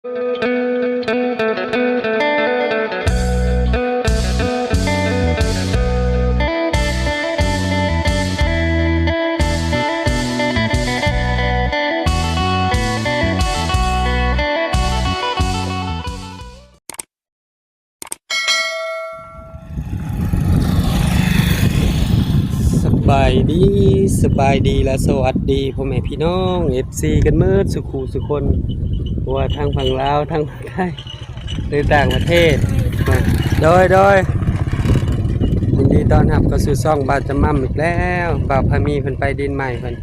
ສະບາຍດີ ສະບາຍດີ ແລະ ສະຫວັດດີພໍ່ແມ່ພີ່ນ້ອງ ເອັຟຊີ ກັນເໝິດສູ່ຄູ່ສູ່ຄົນ ບໍ່ວ່າທາງຝັ່ງລາວ ທາງໄທ ຫຼືຕ່າງປະເທດ. ໂດຍ ໂດຍ ຍິນດີຕ້ອນຮັບເຂົ້າສູ່ຊ່ອງບ່າວຈຳມ່ຳອີກແລ້ວ. ບ່າວພາມີເພິ່ນໄປດິນໃໝ່ເພິ່ນ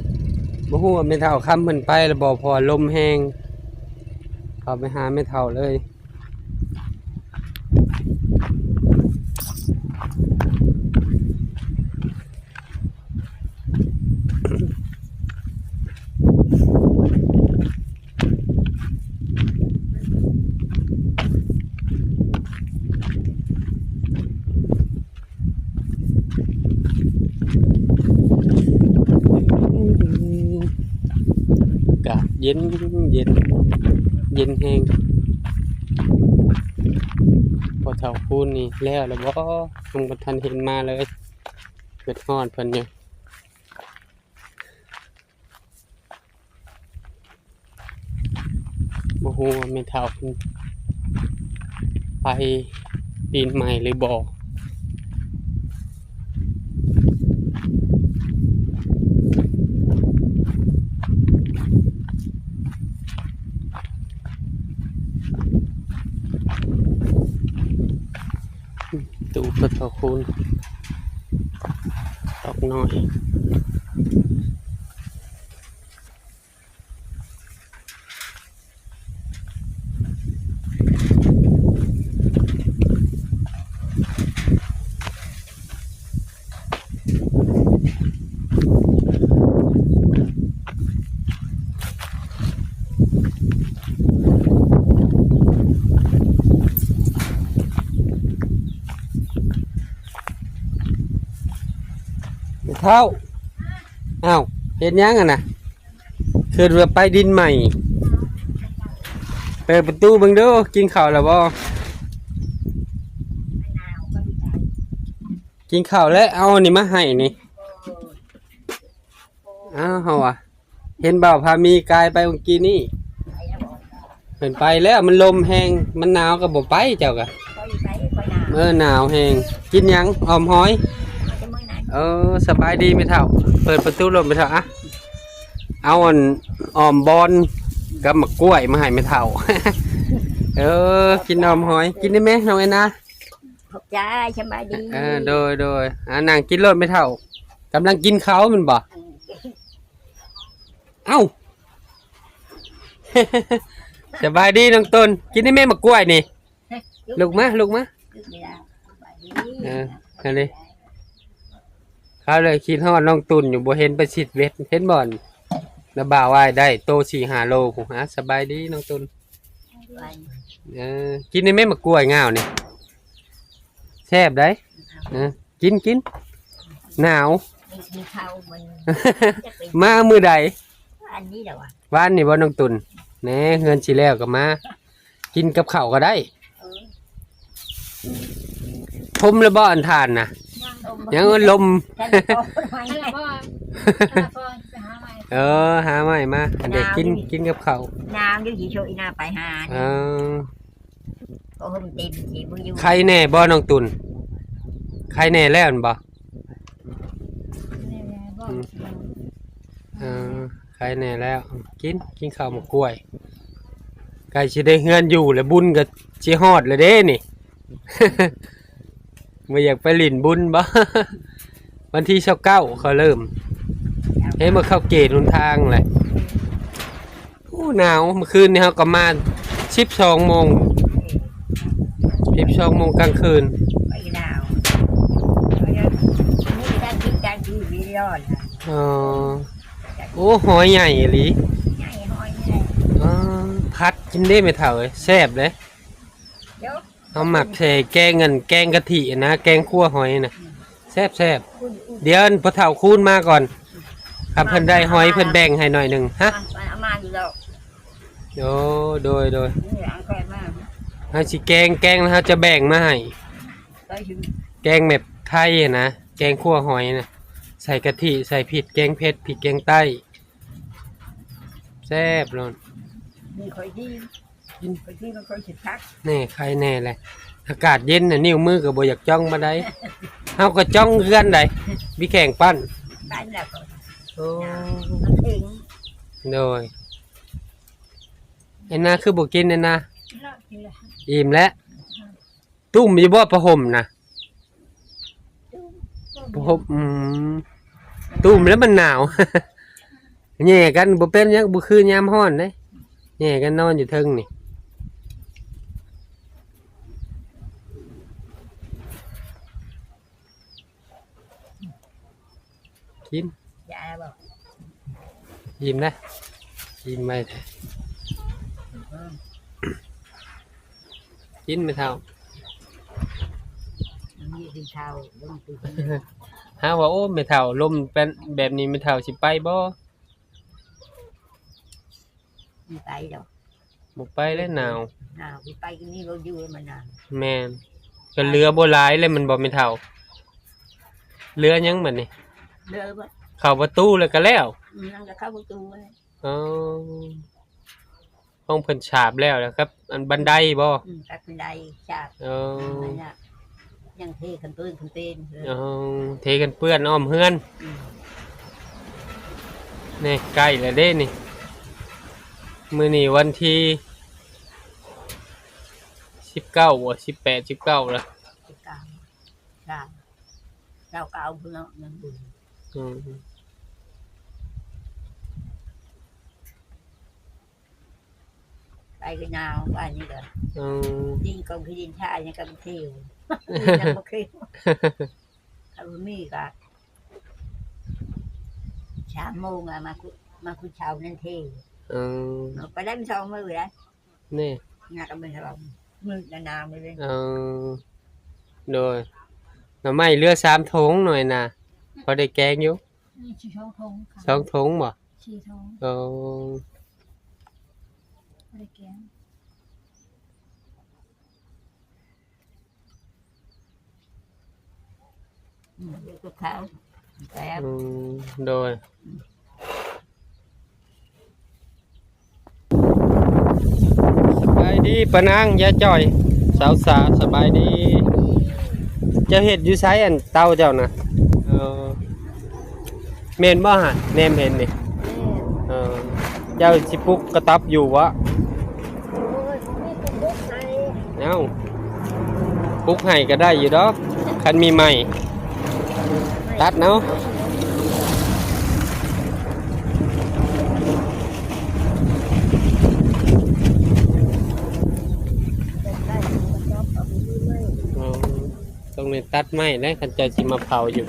ບໍ່ຮູ້ວ່າແມ່ເຖົ້າຄຳເພິ່ນໄປແລ້ວບໍ່ ເພາະວ່າລົມແຮງ. ເຂົ້າໄປຫາແມ່ເຖົ້າເລີຍ. ອາກາດເຢັນ ເຢັນ ເຢັນແຮງ. ພໍ່ເຖົ້າຄູນນີ້ແລ້ວແລ້ວບໍ່? ຍັງບໍ່ທັນເຫັນມາເລີຍ ເກີດຮອດເພິ່ນຢູ່. ບໍ່ຮູ້ວ່າແມ່ເຖົ້າເພິ່ນໄປດິນໃໝ່ຫຼືບໍ່. ຕູ້ເພິ່ນເອົາຄູນດອກນ້ອຍ. ແມ່ເຖົ້າ ອ້າວ ເຮັດຫຍັງຫັ້ນນະ? ຄິດວ່າໄປດິນໃໝ່. ເປີດປະຕູເບິ່ງດູ ກິນເຂົ້າແລ້ວບໍ່? ກິນເຂົ້າແລ້ວ ເອົາອັນນີ້ມາໃຫ້ນີ້. ອ້າວ ເຮົາວ່າ ເຫັນບ່າວພາມີກາຍໄປມື້ກີ້ນີ້. ເພິ່ນໄປແລ້ວ ມັນລົມແຮງ ມັນໜາວກໍບໍ່ໄປ ເຈົ້າກະ. ເອີ ໜາວແຮງ. ກິນຫຍັງ? ອອມຫອຍ. ເອີ ສະບາຍດີແມ່ເຖົ້າ. ເປີດປະຕູລົມແມ່ເຖົ້າ. ອະ ເອົາອັນ ອອມບອນກັບໝາກກ້ວຍມາໃຫ້ແມ່ເຖົ້າ. ເອີ ກິນອອມຫອຍ. ກິນໄດ້ແມ ນ້ອງແອນນາ? ຂອບໃຈ. ສະບາຍດີ. ເອີ ໂດຍ ໂດຍ. ອາ ນັ່ງກິນໂລດແມ່ເຖົ້າ. ກຳລັງກິນເຂົ້າແມ່ນບໍ່? ເອົ້າ ສະບາຍດີນ້ອງຕຸນ. ກິນໄດ້ແມ ໝາກກ້ວຍນີ້. ລຸກມາ ລຸກມາ. ເອີ ອັນນີ້ ເຂົາເລີຍຄິດຮອດນ້ອງຕຸນຢູ່ ບໍ່ເຫັນໄປຊິດເວັດ ເຫັນບໍ່? ລະບ່າວອ້າຍໄດ້ໂຕສີ່ຫ້າໂລພຸ້ນ. ອາ ສະບາຍດີນ້ອງຕຸນ. ເອີ ກິນໄດ້ແມ ໝາກກ້ວຍງາວນີ້ ແຊບໄດ໋. ເອີ ກິນ ກິນ. ໜາວ. ມາມື້ໃດ? ວານນີ້ແຫຼະວະ. ວານນີ້ບໍ່ນ້ອງຕຸນ? ແໜ ເຮືອນຊິແລ້ວກໍມາ. ກິນກັບເຂົ້າກໍໄດ້. ເອີ ທຸ່ມແລ້ວບໍ່ອັນຖ່ານນະ? ຍັງ ຍັງລົມ. ເອີ ຫາໃໝ່ມາ. ອັນໃດກິນ ກິນກັບເຂົ້າ. ໜາວຢູ່ ຊິໂຊອີນາໄປຫາ. ເອີ ໂອ້ໂຫ ມັນເຕັມທີ່ບໍ່ຢູ່. ໄຄແດ່ບໍ່ນ້ອງຕຸນ? ໄຄແດ່ແລ້ວແມ່ນບໍ່? ອືມ ເອີ ໄຄແດ່ແລ້ວ. ກິນ ກິນເຂົ້າໝາກກ້ວຍ. ໃກ້ຊິໄດ້ເຮືອນຢູ່ແລ້ວ ບຸນກໍຊິຮອດແລ້ວເດ້ນີ້. ບໍ່ຢາກໄປຫຼິ້ນບຸນບໍ່? ວັນທີຊາວເກົ້າເຂົາເລີ່ມ. ເຫັນບໍ່ ເຂົ້າເກດຫົນທາງແຫຼະ. ໂອ້ ໜາວ. ມື້ຄືນນີ້ເຮົາກໍມາສິບສອງໂມງ ສິບສອງໂມງກາງຄືນ. ອໍ ໂອ້ ຫອຍໃຫຍ່ອີ່ຫຼີ. ອໍ ຜັດກິນເດ້ແມ່ເຖົ້າເອີຍ ແຊບເດ້. ເຮົາມັກໃສ່ແກງ ອັນ ແກງກະທິນະ ແກງຂົ້ວຫອຍນະ ແຊບໆ. ດຽວພໍ່ເຖົ້າຄູນມາກ່ອນ ຄັນເພິ່ນໄດ້ຫອຍເພິ່ນແບ່ງໃຫ້ໜ້ອຍໜຶ່ງ. ຮະ ເອົາມາຢູ່ແລ້ວ. ໂອ້ ໂດຍ ໂດຍ ນີ້ຫຼັງຂ້ອຍມາ ເຮົາຊິແກງ ແກງແລ້ວເຮົາຈະແບ່ງມາໃຫ້ ໄປເຖິງ ແກງແບບໄທຫັ້ນນະ ແກງຂົ້ວຫອຍນະ ໃສ່ກະທິ ໃສ່ພິກແກງເຜັດ ພິກແກງໃຕ້ ແຊບໂລດ ນີ້ຂ້ອຍດີ ກິນ ຂ້ອຍດີ ມັນຄ່ອຍຊິຄັກ ແນ່ ໄຄແນ່ແຫຼະ ອາກາດເຢັນນະ ນິ້ວມືກໍບໍ່ຢາກຈ້ອງປານໃດ ເຮົາກໍຈ້ອງຄືກັນໃດ ມີແຂ່ງປັ້ນ ປັ້ນແລ້ວກໍ ໂອ້ ມັນເຄັ່ງ ໂດຍ ແອນນາຄືບໍ່ກິນແອນນາ? ກິນແລ້ວ ກິນແລ້ວ ອີ່ມແລ້ວ ຕຸ້ມຢູ່ບໍ່ຜ້າຫົ່ມນະ? ຕຸ້ມ ຜ້າຫົ່ມ ອືມ ຕຸ້ມແລ້ວມັນໜາວ ແຫຍ່ກັນ ບໍ່ເປັນຫຍັງ ບໍ່ຄືຍາມຮ້ອນເດ້ ແຫຍ່ກັນນອນຢູ່ເທິງນີ້ ກິນ ຢາບໍ່? ອີ່ມນະ ອີ່ມໄວແທ້ ອືມ ກິນແມ່ເຖົ້າ ມັນມີກິນເຂົ້າ ລົມຕີ ຫາວ່າ ໂອ້ ແມ່ເຖົ້າ ລົມເປັນແບບນີ້ ແມ່ເຖົ້າຊິໄປບໍ່? ບໍ່ໄປດອກ ບໍ່ໄປແລ້ວ ໜາວ ໜາວ ຊິໄປກໍມີບໍ່ຢູ່ ມັນໜາວ ແມ່ນ ກໍເຫຼືອບໍ່ຫຼາຍແລ້ວແມ່ນບໍ່ແມ່ເຖົ້າ? ເຫຼືອຫຍັງບັດນີ້? ເຫຼືອບໍ່? ເຂົ້າປະຕູແລ້ວກໍແລ້ວ ອືມ ຍັງຈະເຂົ້າປະຕູແລ້ວ ອໍ ຂອງເພິ່ນສາບແລ້ວ ແລ້ວກັບອັນບັນໄດບໍ່? ອືມ ກັບບັນໄດສາບ ອໍ ອືມ ຍັງເທກັນເປື້ອນກັນເປັນ ອໍ ເທກັນເປື້ອນອ້ອມເຮືອນ ອືມ ນີ້ໃກ້ແລ້ວເດ້ນີ້ ມື້ນີ້ວັນທີສິບເກົ້າບໍ່? ສິບແປດ ສິບເກົ້າລະ ສິບເກົ້າ ຊາວ ຊາວເກົ້າພຸ້ນເນາະ ຍັງບຸນ ອືມ ໄປກໍຍາວ ໄປນີ້ກໍ ອືມ ດິນກອງຂີ້ດິນຊາຍນີ້ກໍບໍ່ເຄວ ຍັງບໍ່ເຄວ ຖ້າບໍ່ມີກໍສາມໂມງອະ ມາຂຸດ ມາຂຸດເຊົ້ານັ້ນເທ ອືມ ໄປໄດ້ສອງມື້ໄດ໋ ນີ້ ຍາກກໍບໍ່ສະບາຍ ມື້ໜາວໆ ມື້ເດ້ ເອີ ໂດຍ ໜໍ່ໄມ້ເຫຼືອສາມຖົງໜ້ອຍນະ ພໍໄດ້ແກງຢູ່ ມີສີ່ ສອງຖົງ ສອງຖົງບໍ່? ສີ່ຖົງ ເອີ ບໍ່ໄດ້ແກງ ອືມ ເຮັດກັບເຂົ້າແຊບ ອືມ ໂດຍ ສະບາຍດີປ້ານາງ ຍາຍຈ່ອຍ ສາວສາ ສະບາຍດີ ເຈົ້າເຮັດຢູ່ໃສ ອັນເຕົາເຈົ້ານະ? ເອີ ແມ່ນບໍ່ຫະ? ແນມເຫັນນີ້ ແມ່ນ ເອີ ເຈົ້າຊິປຸກກະຕັບຢູ່ບໍ່? ໂອ້ຍ ບໍ່ມີຜູ້ປຸກໃຫ້ ເອົ້າ ປຸກໃຫ້ກໍໄດ້ຢູ່ດອກ ຄັນມີໄມ້ ຕັດເອົາ ອໍ ຕ້ອງໄດ້ຕັດໄມ້ເດ້ ຄັນເຈົ້າຊິມາເຜົາຢູ່. ຟ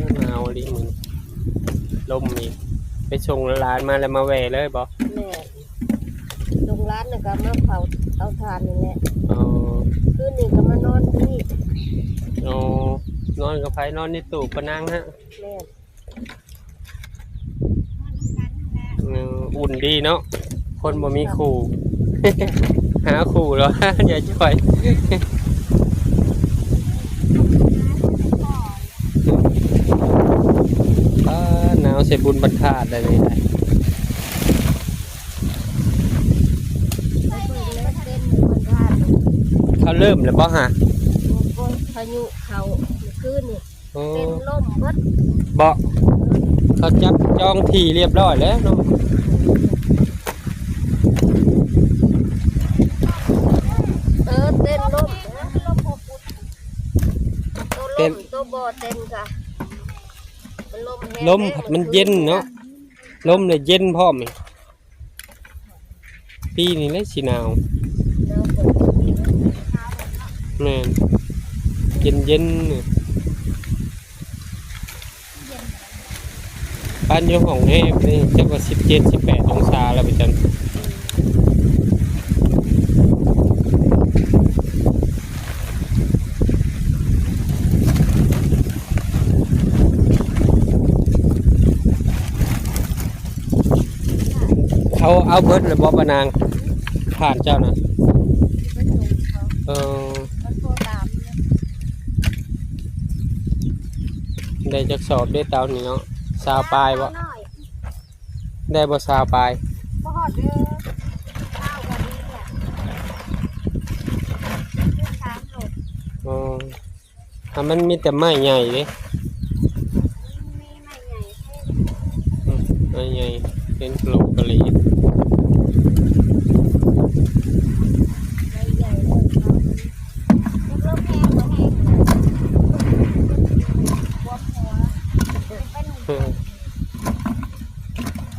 ້າໜາວອີ່ຫຼີມື້ນີ້ ລົມອີກ ໄປສົ່ງຫຼານມາແລ້ວມາແວ່ເລີຍບໍ່? ແມ່ນ ສົ່ງຫຼານແລ້ວກໍມາເຜົາເຕົາຖ່ານນີ້ແຫຼະ. ອໍ ຄືນນີ້ກໍມານອນນີ້. ອໍ ນອນກັບໃຜ? ນອນໃນຕູ້ປ້ານາງຮະ? ແມ່ນ. ເອີ ອຸ່ນດີເນາະ ຄົນບໍ່ມີຄູ່ ຫາຄູ່ແລ້ວ ຍາຍຈ່ອຍ ອ້າ ໜາວໃສ່ບຸນບັນທາດໄດ໋ນີ້ໄດ໋. ເຂົາເລີ່ມແລ້ວບໍ່ຫະ? ໂອ້ຍ ພາຍຸເຂົ້າມື້ຄືນນີ້. ໂອ້ ເຕັນລົມເບິດ ເບາະ ເຂົາຈັບຈອງທີ່ລຽບຮ້ອຍແລ້ວເນາະ. ເອີ ເຕັນລົມ ໂຕລົມ ເຕັນ ໂຕບໍ່ເຕັນກະ ມັນລົມແຮງ ລົມພັດມັນເຢັນເນາະ ລົມແລ້ວເຢັນພ້ອມ. ປີນີ້ແຫຼະຊິໜາວ. ແມ່ນ ເຢັນໆ ປານຢູ່ຫ້ອງແອນີ້ ຈັກວ່າສິບເຈັດ ສິບແປດອົງສາແລ້ວ ປະຈັນ. ເ ເອົາ ເອົາເບິດແລ້ວບໍ່ປານາງ? ທ່ານເຈົ້ານະ? ຊິໄປສົ່ງເຂົາ ເອີ ເຂົາໂທຕາມຢູ່. ໄດ້ຈັກສອບເດ້ເຕົານີ້ເນາະ? ຊາວປາຍບໍ່? ຊາວໜ້ອຍ ໄດ້ບໍ່ຊາວປາຍ? ບໍ່ຮອດເດີ ຊາວກວ່ານີ້ແຫຼະ ສາມໂລ. ອໍ ຖ້າມັນມີແຕ່ໄມ້ໃຫຍ່ເດ້ ມີໄມ້ໃຫຍ່ ອືມ ໄມ້ໃຫຍ່ ເຫັນໂລກະລີ ໄມ້ໃຫຍ່ເລີຍເນາະ ລົມແຮງບໍ່ແຮງ ບວມຫົວ ເປັນ ໂ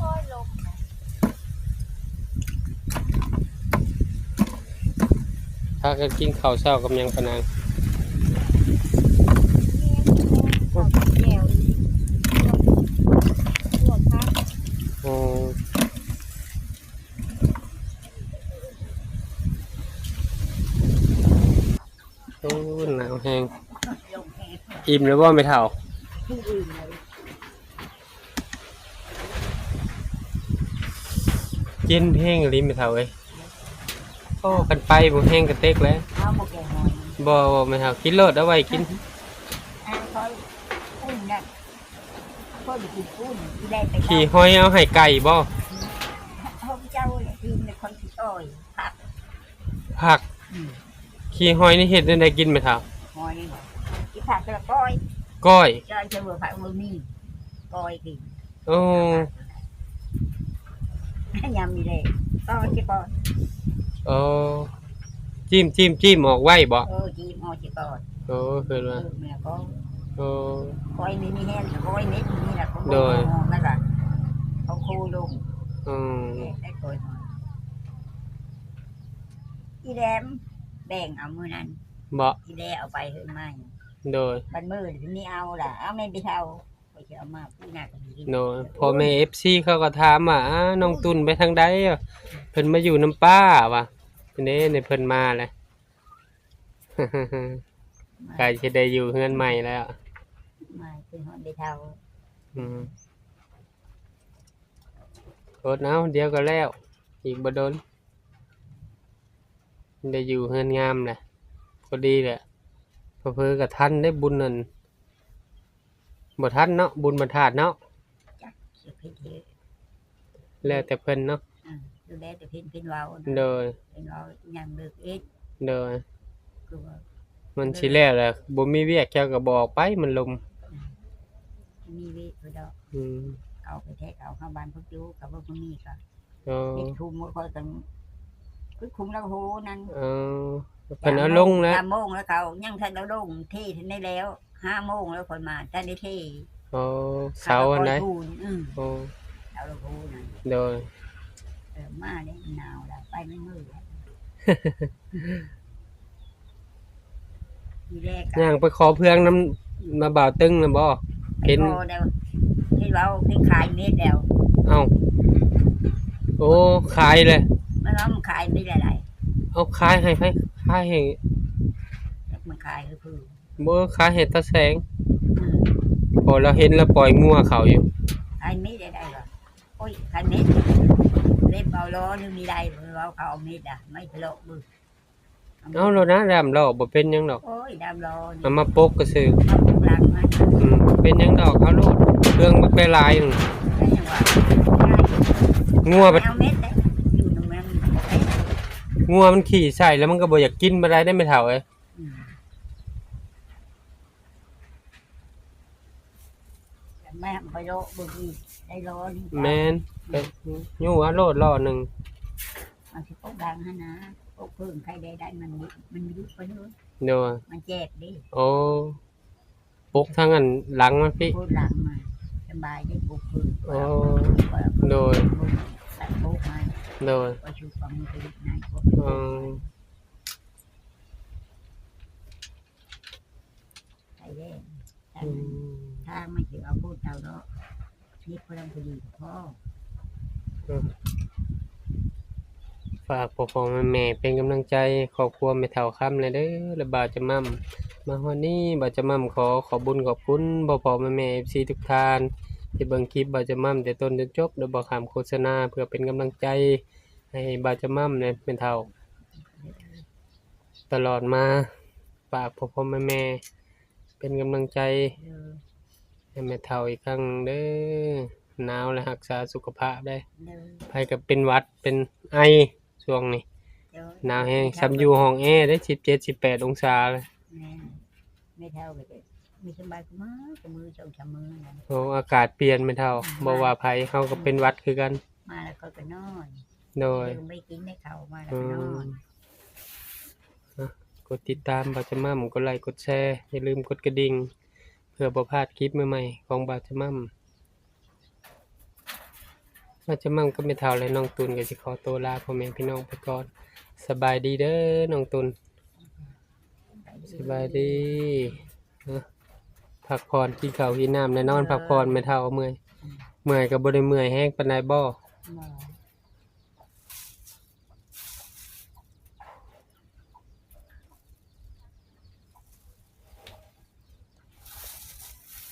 ອ້ຍ ລົມ. ພາກັນກິນເຂົ້າເຊົ້າກັບຫຍັງປານາງ? ເຂົ້າກັບແຈ່ວ ລວກ ລວກຜັກ. ອໍ ໂອ້ ໜາວແຮງ. ອີ່ມແລ້ວບໍ່ແມ່ເຖົ້າ? ອີ່ມແລ້ວ. ເຢັນແຮງອີ່ຫຼີແມ່ເຖົ້າເອີຍ. ໂອ້ ຄັນໄປບໍ່ແຮງກະເຕັກແລ້ວ. ເອົາບໍ່ແກງຫອຍ? ບໍ່ ບໍ່ແມ່ເຖົ້າ ກິນໂລດ ເອົາໄວ້ກິນ. ອ່າ ຂ້ອຍ ອຸ້ນນະ ຂ້ອຍກິນອຸ້ນ ອີແລໄປ ຂີ້ຫອຍເອົາໃຫ້ໄກ່ບໍ່? ຂອງເຈົ້າແຫຼະ ຕື່ມແລ້ວຂ້ອຍຊິຕ່ອຍ ຜັກ ຜັກ. ອືມ ຂີ້ຫອຍນີ້ເຮັດແນວໃດກິນແມ່ເຖົ້າ? ຫອຍນີ້ບໍ່ ກິນຜັກແລ້ວກ້ອຍ ກ້ອຍ ຈ້ອຍໃສ່ບົວຜັກບໍ່ມີ ກ້ອຍກິນ. ໂອ້ ຍາມນີ້ແຫຼະ ກໍຊິກໍ ໂອ້ ຈິ້ມ ຈິ້ມ ຈິ້ມອອກໄວ້ບໍ່? ເອີ ຈິ້ມອອກຊິກໍ ໂອ້ ເພິ່ນວ່າ ເອີ ແມ່ກໍ ໂອ້ ກ້ອຍນີ້ມີແຮງ ກ້ອຍເມັດນີ້ລະ ໂດຍ ແລ້ວກໍເອົາໂຄລົງ ອືມ ແລ້ວກໍ ອີແຫຼມແບ່ງເອົາມື້ນັ້ນ ບໍ່ ອີແຫຼເອົາໄປເຮືອນໃໝ່ ໂດຍ ບັດມື້ນີ້ເອົາລະ ເອົາແມ່ນໄປເຊົ່າ ຂ້ອຍຊິເອົາມາປີໜ້າກໍມີ ໂດຍ ພໍ່ແມ່ເອັຟຊີເຂົາກໍຖາມວ່າ ອ້າ ນ້ອງຕຸ່ນໄປທາງໃດ ເພິ່ນມາຢູ່ນຳປ້າວ່າ ເດ້ ນີ້ເພິ່ນມາແລ້ວ ໃກ້ຊິໄດ້ຢູ່ເຮືອນໃໝ່ແລ້ວ ມາຄືຮອດໄດ້ເຖົ້າ ອືມ ອົດເອົາ ດຽວກໍແລ້ວ ອີກບໍ່ດົນ ໄດ້ຢູ່ເຮືອນງາມແຫຼະ ພໍດີແຫຼະ ເຜີໆກໍທັນເດ້ບຸນນັ້ນ ບໍ່ທັນເນາະ ບຸນບັນທາດເນາະ ຈັກຊິເຮັດເດ ແລ້ວແຕ່ເພິ່ນເນາະ ອືມ ແລ້ວແຕ່ເພິ່ນ ເພິ່ນເວົ້ານະ ໂດຍ ເພິ່ນເວົ້າຫຍັງເລີກເຮັດ ໂດຍ ຄືວ່າ ມັນຊິແລ້ວແຫຼະ ບໍ່ມີວຽກເຈົ້າກໍບອກໄປ ມັນລົມ ອືມ ມີວຽກຢູ່ດອກ ອືມ ເອົາໄປແທ້ ເອົາເຂົ້າບ້ານພວກຢູ່ ກໍບໍ່ມີກໍ ອໍ ເຮັດຄຸມ ຂ້ອຍກໍ ຄືຄຸມລາວໂຫນັ້ນ ອໍ ເພິ່ນເອົາລົງແລ້ວ ສາມໂມງແລ້ວ ເຂົາຍັງທັນເອົາລົງ ເທທັນໄດ້ແລ້ວ ຫ້າໂມງແລ້ວຂ້ອຍມາ ທັນໄດ້ເທ ອໍ ເສົາອັນໃດ ເສົາລາວໂຫນັ້ນ ໂດຍ ເອີ ມາແລ້ວ ໜາວແລ້ວ ໄປມັນມືດແລ້ວ ທີແລກ ຍ່າງໄປຂໍເພື່ອງນຳ ນຳບ່າວຕຶງນະບໍ່ ເຫັນ ເຫັນເວົ້າເພິ່ນຂາຍເມັດແລ້ວ ເອົ້າ ໂອ້ ຂາຍແລ້ວ ມັນວ່າມັນຂາຍເມັດຫຼາຍໆ ເອົາຂາຍໃຫ້ໃຜ ຂາຍໃຫ້ ມັນຂາຍໃຫ້ເພິ່ນ ບໍ່ ຂາຍໃຫ້ຕາແສງ ອືມ ເພາະລາວເຫັນລາວປ່ອຍງົວເຂົ້າຢູ່ ຂາຍເມັດໄດ້ ໄດ້ບໍ່ ໂອ້ຍ ຂາຍເມັດ ເລັບເອົາລໍ້ໜຶ່ງນີ້ໄດ້ ເວົ້າເຂົາເອົາເມັດອະ ໄມ້ທະເລາະເບິ່ງ ເອົາໂລດນະ ດຳລໍ້ບໍ່ເປັນຫຍັງດອກ ໂອ້ຍ ດຳລໍ້ນີ້ ເອົາມາປົກກະຊື່ ມາປົກຫຼັງມັນ ອືມ ເປັນຫຍັງດອກ ເອົາໂລດ ເຄື່ອງບັກຫຼາຍໆໜຶ່ງ ແມ່ນຫຍັງວະ ງົວມັນ ເອົາເມັດເດ້ ຢູ່ນຳມັນ ງົວມັນຂີ້ໃສ່ແລ້ວມັນກໍບໍ່ຢາກກິນປານໃດເດ້ແມ່ເຖົ້າເອີຍ ອືມ ແມ່ນ ຂ້ອຍເລາະເບິ່ງອີກ ໄດ້ລໍ້ໜຶ່ງ ແມ່ນ ໄປຍູ້ເອົາໂລດລໍ້ໜຶ່ງ ມັນຊິປົກດັງຫັ້ນນະ ປົກເພີ່ມໃຜໄດ້ ໄດ້ມັນ ມັນຢຸດໄປເລີຍ ໂດຍ ມັນແຈກເດ້ ໂອ້ ປົກທາງອັນຫຼັງມັນພີ້ ປຸກຫຼັງມາ ສະບາຍໄດ້ ປຸກເພີ່ມ ໂອ້ ໂດຍ ໃສ່ປຸກມາ ໂດຍ ກໍຊຸກເອົາມືໄປໃນ ອືມ ໄປແລ້ວ ອືມ ທາງມັນຊິເອົາໂພດເອົາເນາະ ເຮັດພໍລຳພໍດີພໍ ອືມ ຝາກພໍ່ໆແມ່ໆເປັນກຳລັງໃຈຄອບຄົວແມ່ເຖົ້າຄຳແດ່ເດີ ແລະ ບ່າວຈະໝ່ຳ ມາຮອດນີ້ ບ່າວຈະໝ່ຳຂໍຂອບບຸນຂອບຄຸນພໍ່ໆແມ່ໆ ເອັຟຊີ ທຸກທ່ານ ທີ່ເບິ່ງຄລິບບ່າວຈະໝ່ຳແຕ່ຕົ້ນຈົນຈົບ ໂດຍບໍ່ຂ້າມໂຄສະນາ ເພື່ອເປັນກຳລັງໃຈໃຫ້ບ່າວຈະໝ່ຳແຫຼະແມ່ເຖົ້າ ຕະຫຼອດມາ. ຝາກພໍ່ໆແມ່ໆເປັນກຳລັງໃຈ ໂດຍ ໃຫ້ແມ່ເຖົ້າອີກຄັ້ງເດີ. ໜາວແລ້ວຮັກສາສຸຂະພາບເດີ. ໂດຍ ໃຜກໍເປັນຫວັດເປັນໄອຊ່ວງນີ້. ໂດຍ ໜາວແຮງ ສ່ຳຢູ່ຫ້ອງແອເດ້ ສິບເຈັດ ສິບແປດອົງສາເລີຍ. ແມ່ນ ແມ່ເຖົ້າກໍຈະມີສະບາຍກວ່າມື້ ກວ່າມື້ສອງສາມມື້ນະ. ໂອ້ ອາກາດປ່ຽນແມ່ເຖົ້າ. ອືມ ບໍ່ວ່າໃຜ ເຮົາກໍເປັນຫວັດຄືກັນ. ມາແລ້ວຂ້ອຍກໍນອນ. ໂດຍ ບໍ່ໄດ້ກິນໄດ້ເຂົ້າ ມາແລ້ວກໍນອນ. ອືມ ອ່ະ ກົດຕິດຕາມບ່າວຈະໝ່ຳ ກົດໄລ ກົດແຊ ຢ່າລືມກົດກະດິ່ງ ເພື່ອບໍ່ພາດຄລິບໃໝ່ໆຂອງບ່າວຈະໝ່ຳ. ບ່າວຈະໝ່ຳກັບແມ່ເຖົ້າ ແລະ ນ້ອງຕຸນກໍຊິຂໍໂຕລາພໍ່ແມ່ພີ່ນ້ອງໄປກ່ອນ. ສະບາຍດີເດີນ້ອງຕຸນ. ສະບາຍດີ. ເນາະ ພັກຜ່ອນ ກິນເຂົ້າກິນນ້ຳແນ່ນອນ. ເອີ ພັກຜ່ອນແມ່ເຖົ້າເມື່ອຍ. ອືມ ເມື່ອຍກໍບໍ່ໄດ້ເມື່ອຍແຮງປານໃດບໍ? ບໍ່.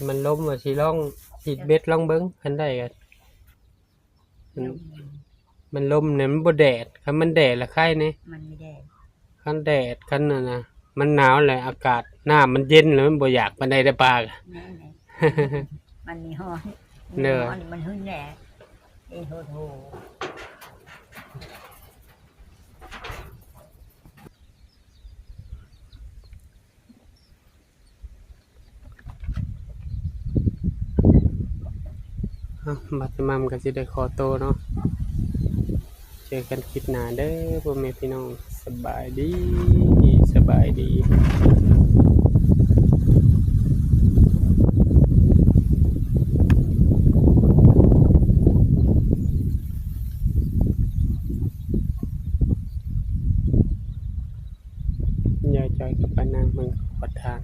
ມັນລົມວ່າຊິລອງ ດີດເບັດລອງເບິ່ງ ຄັນໄດ້ກໍ ມັນ ມັນລົມນີ້ ມັນບໍ່ແດດ. ຄັນມັນແດດລະໄຄແນ່. ມັນມີແດດ. ຄັນແດດ ຄັນນັ້ນນະ ມັນໜາວແຫຼະ ອາກາດ ນ້ຳມັນເຢັນແລ້ວ ມັນບໍ່ຢາກປານໃດເດ້ປາກະ. ແມ່ນແຫຼະ ມັນມີຮ້ອນ. ເດີ ມັນຮ້ອນ ມັນຫຶນແຫຼະ. ເອີ ໂທດໂທ. ເອົ້າ ບັດໝ່ຳກໍຊິໄດ້ຂໍໂຕເນາະ. ເຈີກັນຄລິບໜ້າເດີພໍ່ແມ່ພີ່ນ້ອງ. ສະບາຍດີ ສະບາຍດີ. ຍາຍຈອຍກັບປ້ານາງເພິ່ນກໍຂອດທາງ.